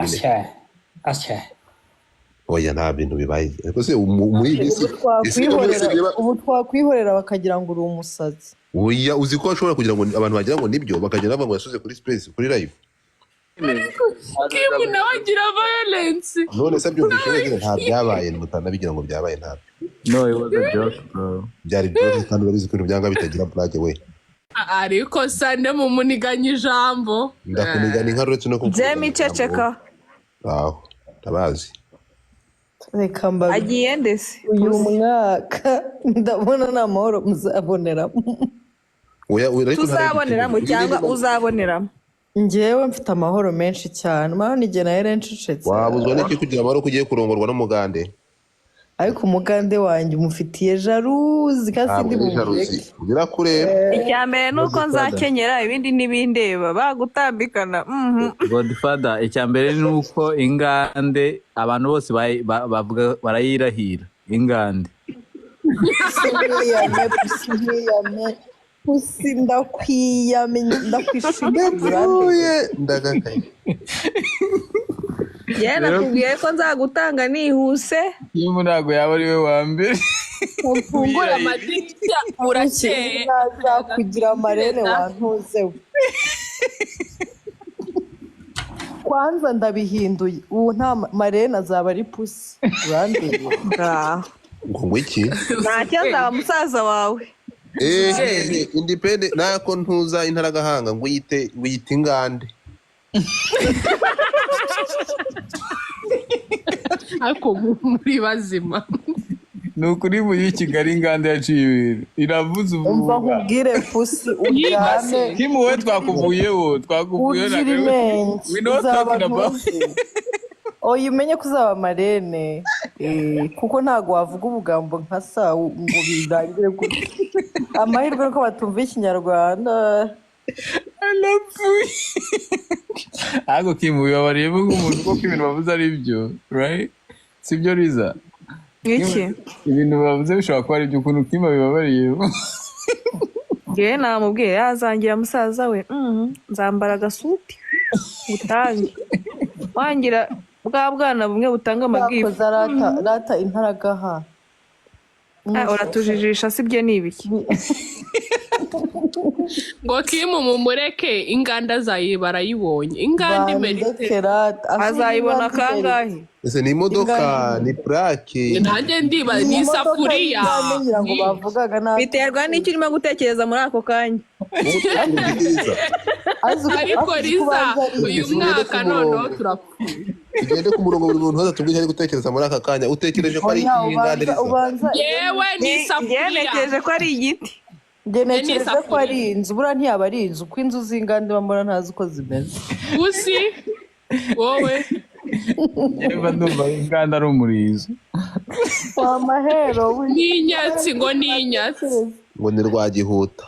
Asya asya. Oya, nta bintu bibaye, ariko se muri iyi minsi Ubu isi ibyo byose twakwihorera, bireba. Ubu twakwihorera bakagira ngo uri umusazi. Oya, uzi ko bashobora kugira ngo abantu bagira ngo nibyo, bakagenda bavuga ngo yasuze kuri space, kuri live. Kim nawe agira violence. None se abyumvishe neza? Nta byabaye, mutanabigira ngo byabaye, ntabyo. No, it was a joke, bro. Byari byoroshye kandi urabizi ko ibintu byanga bitagira blague we. Ariko sande mumuniganya ijambo. Ndakunigana inka uretse no kukunigana Jemi, ijambo. ceceka. Aho ndabazi. Reka mbabi. Agiye ndetse. Uyu mwaka ndabona nta mahoro muzaboneramo. Oya, oya, ariko Tuzaboneramo cyangwa uzaboneramo? Njyewe mfite amahoro menshi cyane, murabona igihe nayo ncecetse. Wabuzwa n'iki kugira amahoro ko ugiye kurongorwa n'umugande? Ariko umugande wanjye umufitiye jalousie kandi Ntabwo sindi ari jalousie. bumureke. Birakureba. Icya mbere ni uko nzakenyera, ibindi ntibindeba bagutambikana. Godfather, icya mbere ni uko ingande abantu bose bavuga barayirahira ingande. Pusi nkwiyame, pusi nkwiyame, pusi ndakwiyame, ndakwishimira. Ndapfuye, ndagakaye. Yewe, nakubwiye ko nzagutanga nihuse. Kim ntabwo yaba ari we wa mbere. Mufungure amadirishya, burakeye. Nazakugira marene wantuze we. Kwanza ndabihinduye, ubu nta marene, azaba ari pusi, urandeba. Ngaho. Ngo iki? Ntacyo, nzaba musaza wawe. Eh, independent nako ntuza intaragahanga ngo uyite ingande. Ariko muri bazima? Ni ukuri, muri Kigali inganda yaciye ibintu, iravuze Umva ubuhuha. nkubwire pusi, uryame. Kim wowe, twakuvuyeho, twakuvuyeho. Ugira imenge. We know Uzaba talking about. ntuzi, oya, umenye ko uzaba marene. Eh, kuko ntabwo wavuga ubugambo nka sa ngo birangire gutya. Amahirwe nuko batumva ikinyarwanda. Arapfuye. Ariko Kim bibabariyemo nk'umuntu kuko ibintu bavuze ari byo, right? Sibyo, Liza? Iki? Ibintu bavuze bishobora kuba ari ibyo, ukuntu Kim abibabariyemo. Ngewe namubwiye yazangira musaza we, nzambara agasuti utange wangira bwa bwana bumwe butanga amabwiriza. Bakoze rata rata intaragaha. Ah, uratujijisha, sibyo? Ni ibiki? Ngo Kim mumureke, inganda zayi barayibonye, inganda imerite. Bandeke rata. Azayibona kangahe? Ese ni imodoka? Inganda. Ni plaque? Nanjye ndiba ni isafuriya. Ngira ngo bavugaga nabi. Biterwa n'icyo urimo gutekereza muri ako kanya. Azi Ariko azi Riza, kubanza ari uyu Tugende mwaka ku murongo. noneho turapfuye. Tugende ku murongo, buri muntu wese atubwire icyo ari gutekereza muri aka kanya. Utekereje ko ari Oya, inganda? ubanza Riza? Ubanza. Yewe, ni Ngewe isafuriya. ntekereje ko ari igiti. Njye ntekereza ko N'isafuriya. ari inzu. Buriya ntiyaba ari inzu, kuko inzu z'inganda mbona ntazi uko zimeze. Pusi wowe. Yewe, ndumva inganda ari umurizo. Wa mahero we. Ni inyatsi, ngo ni inyatsi. Ngo ni rwagihuta.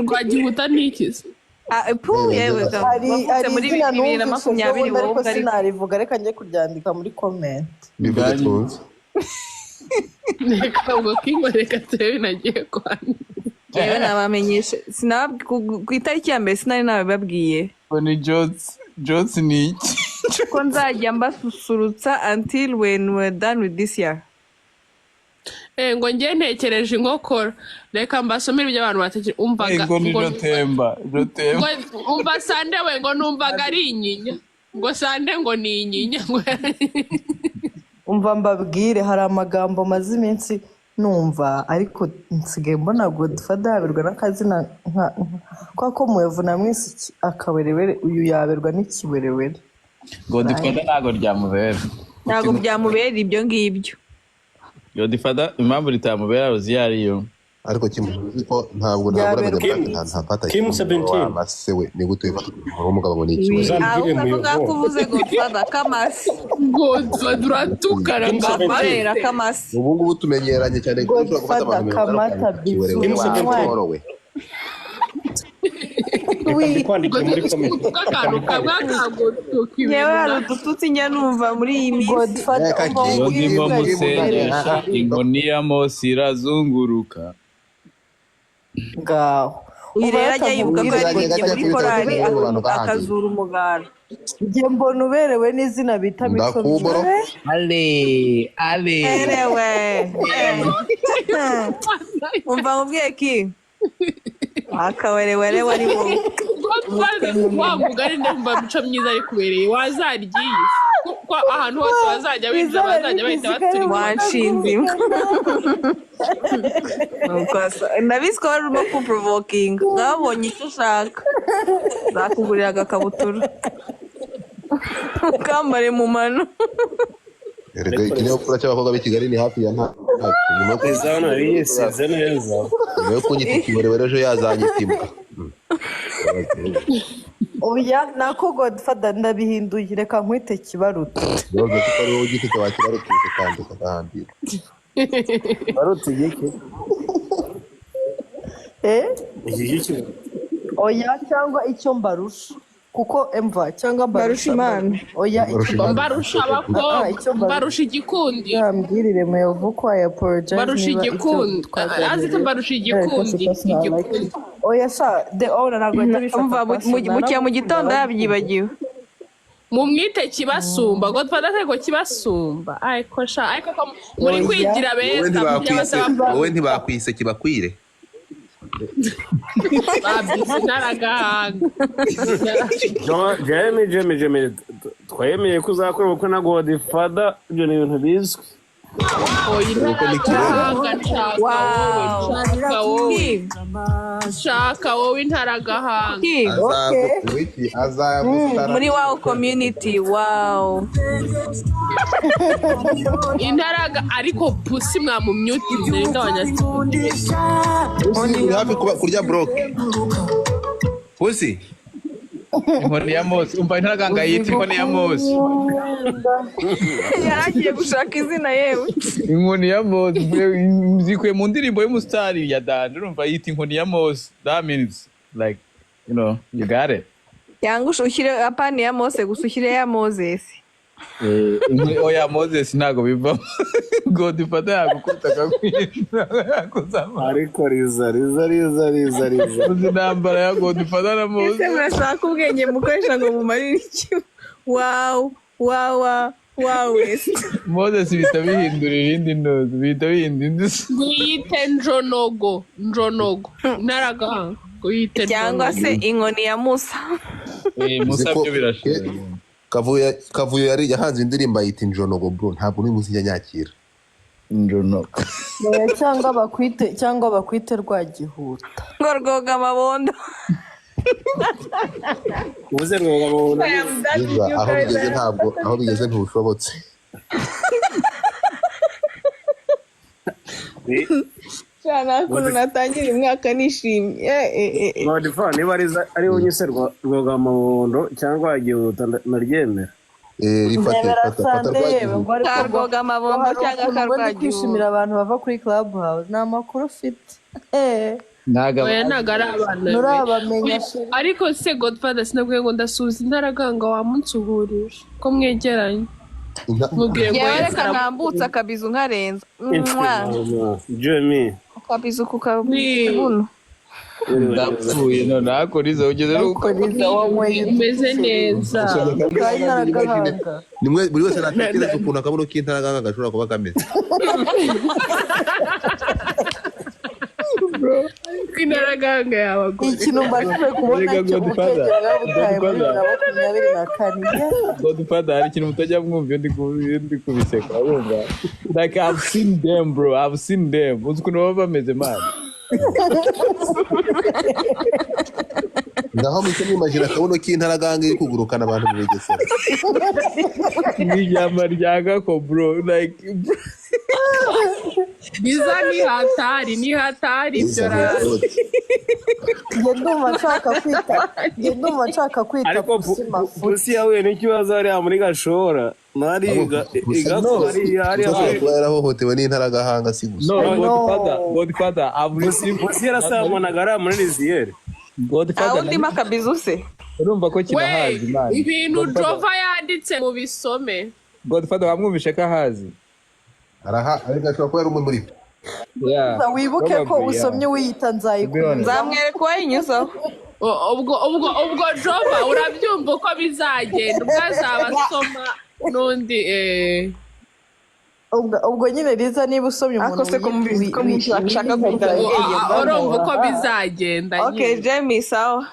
Rwagihuta ntikize. Ah, pu yewe ga, Hari wavutse hari muri izina bibiri na numvise makumyabiri ejobundi, wowe ariko ubwo ariko sinarivuga, reka njye kuryandika muri comment. Bivuge twumve. Reka ubwo Kim, reka turebe nagiye kwandika. Yewe, nabamenyeshe ku itariki ya mbere sinari nabibabwiye. Ngo ni jotsi, jotsi ni iki? Ko nzajya mbasusurutsa until when we're done with this year. Eh, ngo njye ntekereje inkokora. Reka mbasomere ibyo abantu batekereje, umvaga. Ngo ni Ngo jotemba jotemba. Ngo umva sande we, ngo numvaga ari inyinya, ngo sande ngo ni inyinya ngo. Umva mbabwire, hari amagambo maze iminsi numva, ariko nsigaye mbona Godfather yaberwa n'akazina nka kwa ko Muyovu namwise akawerewere, uyu yaberwa n'ikiwerewere. Godfather ntabwo ryamubera. Ntabwo byamubera ibyo ngibyo. Godfather impamvu ritamubera ruzi iyo ariyo. Ariko Kim, uzi ko ntabwo ntabwo uramenya. Kim- Black ntafata Kim 17. Wamase we, ni gute wifata umuntu w'umugabo ngo ni ikiwe? Uzambwire. Ahubwo ako Muyobo. ngako uvuze Godfather kamasi. Ngo turatukana. Kim Ngo 17. Kubera kamasi. Ubu ngubu tumenyeranye cyane kuko ushobora gufata Godfather abantu 50 Kamata. ikiwerewere. Kim 17. Worowe. Reka mbikwandikire muri comment. Uvuga akantu kamwe akagutuka. Ngewe hari Ibintu udututsi njya numva muri iyi minsi. Godfather, Reka umva Kim- Ngo ndimo nkubwire. musengesha, inkoni ya Mose irazunguruka. Ngaho. Uyu rero ajya yibuka ko Uzajya yaririmbye gake muri akubita korali agatoki mu bantu gahangiye. akazura umugara. Njye mbona uberewe n'izina bita Mico Ndakuboro. Myiza. Ale ale. Erewe. Umva nkubwiye ki akawerewere wari wowe. Godfather, wa mugani ndumva Mico Myiza ari kubereye wazaryiye kuko ahantu hose bazajya binjira bazajya bahita baturika. Wanshinze imbwa. Nuko ndabizi ko wari urimo kuprovokinga, mwabonye icyo ushaka, nzakugurira agakabutura ukambare mu mano. Erega ikinyabupfura cy'abakobwa b'i Kigali ni hafi ya nta nyuma yo Liza hano yari yisize neza. Nyuma yo kunyita ikiwerewere, ejo yazanyita imbwa. Oya, nako Godfather, ndabihinduye, reka nkwite Kibaruta. Ikibazo kuko ari wowe ugifite wakibarutisha ukandika agahambira. Baruta igiki? Eh? Igiki? Oya, cyangwa icyo mbarusha, kuko emva cyangwa Mbarusha Imana. Oya, icyo Mbarusha Imana. Mbarusha Ah, abakobwa. icyo mbarusha. Mbarusha igikundi. Yambwirire Muyovu ko I apologize Barusha niba icyo igikundi. twaganiriye Azi ko mbarusha igikundi, personal like. igikundi. Oya sha, the owner ntabwo ahita abifata Umva, personal. bucya mu gitondo yabyibagiwe. Mumwite Kibasumba. Godfather, ariko Kibasumba, ariko sha, ariko ko muri Oya. kwigira Wowe beza mujya ntibakwise basaba. Wowe ntibakwise Kibakwire? Babyise Ntaragahanga. Jeremy, Jeremy, Jeremy, twemeye ko uzakora ubukwe na Godfather, ibyo ni ibintu bizwi. Oya, Intaragahanga nshaka wowe. Wow. Nshaka wowe. Ki Nshaka wowe, Intaragahanga. ki Azagu azagusara. Muri Wow Community, wow. Intaraga, ariko pusi mwamumyutize ngabanya. Pusi uri hafi kuba kurya broke. Pusi. Inkoni ya Mose. Umva, Intaraganga yita inkoni ya Mose. Yaragiye gushaka izina yewe. Inkoni ya Mose zikuye mu ndirimbo y'umusitari ya Danje. Urumva yita inkoni ya Mose, that means like you got it. Cyangwa ushyire apani ya Mose gusa, ushyire ya Moses. Oya, Moses ntabwo bivamo. Godfather yagukubita akakwica, yakuzamura. Ariko Riza, Riza, Riza, Riza, Riza. Uzi intambara ya Godfather na Moses? Ese murashaka ubwenge mukoresha ngo mumarire iki? Wow, wow, wow, west. Moses bihita bihindura irindi ntuzi, bihita bihindura indi. Nguyite Njonogo, Njonogo, Intaragahanga nguyite Cyangwa Njonogo. se inkoni ya Musa. Musa Uzi ko byo birashoboye. Kavuyo yari yahanze indirimbo ayita Injonogo, bro. Ntabwo n'uyu munsi njya nyakira. Njonogo. Oya, cyangwa bakwite Rwagihuta. Ngo rwoga amabondo. Ubuze rwoga mu Liza, aho bigeze ntabwo, aho bigeze ntushobotse. Nta kuntu natangira umwaka nishimye. Eh. Godfather, niba ari wowe unyise rwoga amabondo cyangwa wagihuta, naryemera. Eh, rifate. Ndebera. Fata, fata. Sande yewe ngo Rwagihuta. ariko ngo Karwoga amabondo hari cyangwa ukuntu ngo ndi karwagihuta. kwishimira abantu bava kuri Club House, ni amakuru ufite. Ntabwo Oya, ntabwo ari abana be. Nturabamenya. Oya, ariko se Godfather, sinabwiye ngo ndasuhuza Intaraganga, wamunsuhurije ko mwegeranye? Mubwiye ngo Yewe, Yesu reka ntambutse akabizu nkarenza. Mwah. Jemmy. Akabizu ku Ni- kabuno. Ndapfuye none, ariko Liza ugeze no Ariko Liza, wanyweye Umeze neza. Ka Intaragahanga. Nimwe buri wese natekereza ukuntu akabuno k'intaraganga gashobora kuba kameze. Intaraganga yawe. Ikintu mbashije kubona Erega cyo Godfather, ubwenge bwabutaye muri Godfather. 2024. Godfather, hari ikintu mutajya mwumva iyo ndi kubiseka, urumva, like I've seen them, bro, I've seen them. Uzi ukuntu baba bameze, man? Ngaho muke mwimagina akabuno k'intaraganga iri kugurukana abantu mu Bugesera. Ni ishyamba rya gako, bro, like bro. Biza ni hatari, ni hatari ibyo rasi. Njye ndumva nshaka kwita Ariko Pusi Mafuti. Pusi yahuye n'ikibazo hariya muri Gashora nari igako hariya hariya. Ashobora kuba yarahohotewe n'intaragahanga, si gusa. No. No. Godfather, Godfather, I've received Pusi yarasamanaga hariya muri Riziyeri. Godfather, Nta wundi akabizu se? Urumva ko We kinahazi, man. ibintu Godfather, Jova yanditse mu bisome. Godfather, wamwumvishe ko ahazi? Araha, ariko ashobora kuba yari umwe muri bo. Yeah. Wibuke ko Probably, yeah. usomye wiyita To be honest. nzayikunyuzaho. Nzamwereka uwayinyuzaho. Ubwo Jova, urabyumva uko bizagenda, ubwo azaba asoma n'undi. Ubwo nyine Liza, niba usomye Ariko umuntu se ko mubizi ko mushaka wiyita kugira Urumva uko bizagenda Okay. nyine. Jamie, sawa.